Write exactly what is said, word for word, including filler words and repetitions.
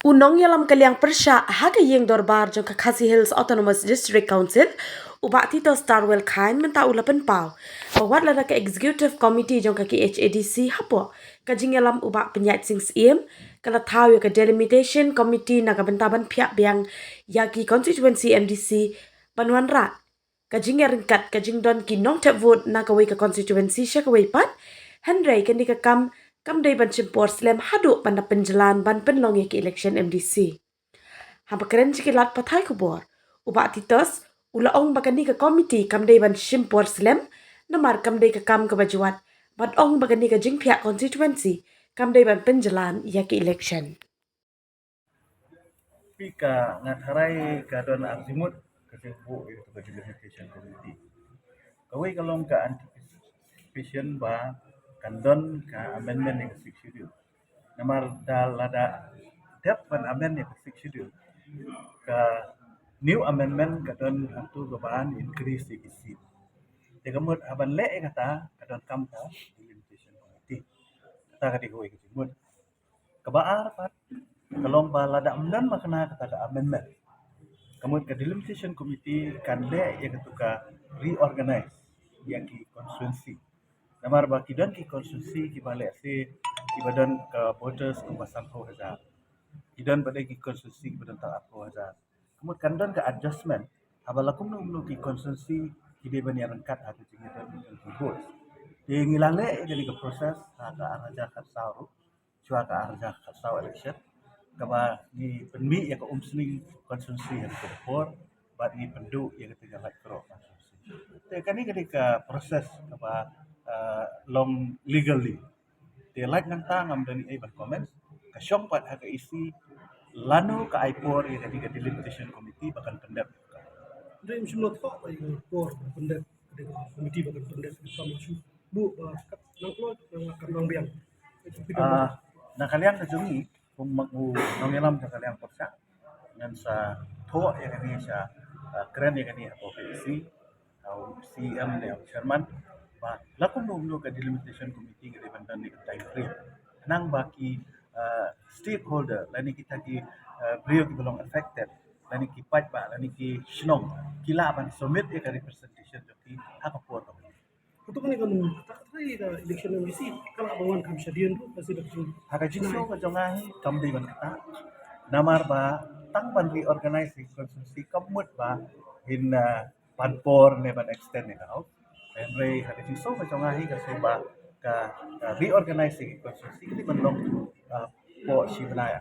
U nongïalam ka liang pyrshah ha ka ïing dorbar jong ka Khasi Hills Autonomous District Council, u Bah Titos Tarwel Chyne, mynta u la pynpaw ba wat lada ka Executive Committee jong ka K H A D C hapoh ka jingïalam u Bah Pynïaid Sing Syiem ka la thaw ïa ka Delimitation Committee na ka bynta ban phiah biang ïa ki constituency M D C ban wanrah ka jingïaryngkat ka jingdon ki nongthep vote na kawei ka constituency sha kawei pat, hynrei kane ka kam kam dei ban shim por slem haduh ban da pynjlan ban pynlong ïa ki election M D C. Haba kren sha ki lad pathai khubor, u Bah Titos u la ong ba kane ka committee kam dei ban shim por slem, namar kam dei ka kam kaba jwat, bad ong ba kane ka jingphiah constituency kam dei ban pynjlan ïa ki election. Phi ka nga tharai ka don ar jingmut ka jingbuh ïa ka Delimitation Committee. Kawei ka long ka anticipation ba kan don ka amendment ïa ka Sixth Schedule. Namar da lada dep ban amend ïa ka Sixth Schedule, ka new amendment ka don hangtu ka ban increase ïa ki seat. Te ka mut ha ban leh ïa kata ka don kam ka Delimitation Committee. Kata ka dei kawei ka jingmut. Kaba ar pat ka long ba lada ym don ma kane kata ka amendment, ka mut ka Delimitation Committee kan leh ïa katu ka reorganize ïa ki constituency. Namar ba ki don ki constituency kiba leh se kiba don ka voters kumba sanphew hajar, ki don pat de ki constituency kiba don tang arphew hajar. Ka mut kan don ka adjustment haba la kumno kumno ki constituency ki dei ban ïaryngkat ha ka jingïadon ki votes. Te ngi la leh ïa kane ka process ha ka ar hajar khatsaw ruh, shuwa ka ar hajar khatsaw election, kaba ngi pynmih ïa ka Umsning constituency ha ka por bad ngi pynduh ïa ka Laitkroh constituency. Te kane ka dei ka process kaba long legally. Te lait nangta ngam don ei ban comment. Ka shong pat ha ka E C lano ka ai por ïa kane ka Delimitation Committee ba kan pyndep. Dei ym shim noh thoh ba ïa por ba pyndep, dei ka committee ba kan pyndep, ka kam shu buh ba kat nang kloi nang kan nang biang. Ah, na ka liang ka jong ngi kum u nongïalam jong ka liang pyrshah, ngan sa thoh ïa kane, sa kren ïa kane hapoh ka E C, u C E M ne u chairman, ba la kumno kumno ka Delimitation Committee ka dei ban don ïa ka time frame. Khnang ba ki stakeholder lane kita ki briew kiba long affected, lane ki paidbah lane ki shnong, ki lah ban submit ïa ka representation jong ki ha ka por kaba. Kato kane ka num, kata ka trai ka election M D C ka lah ban wan kam shadien ruh ka sida ka jing. Ha ka jingsngew ka jong nga hi kam dei ban kata. Namar ba tang ban reorganize ïa ka constituency kam mut ba hin pan por ne ban extend ïa ka house. Hynrei ha ka jingsngew ka jong nga hi ka sngew ba ka reorganize ïa ka constituency ka dei ban long hapoh shi bnai.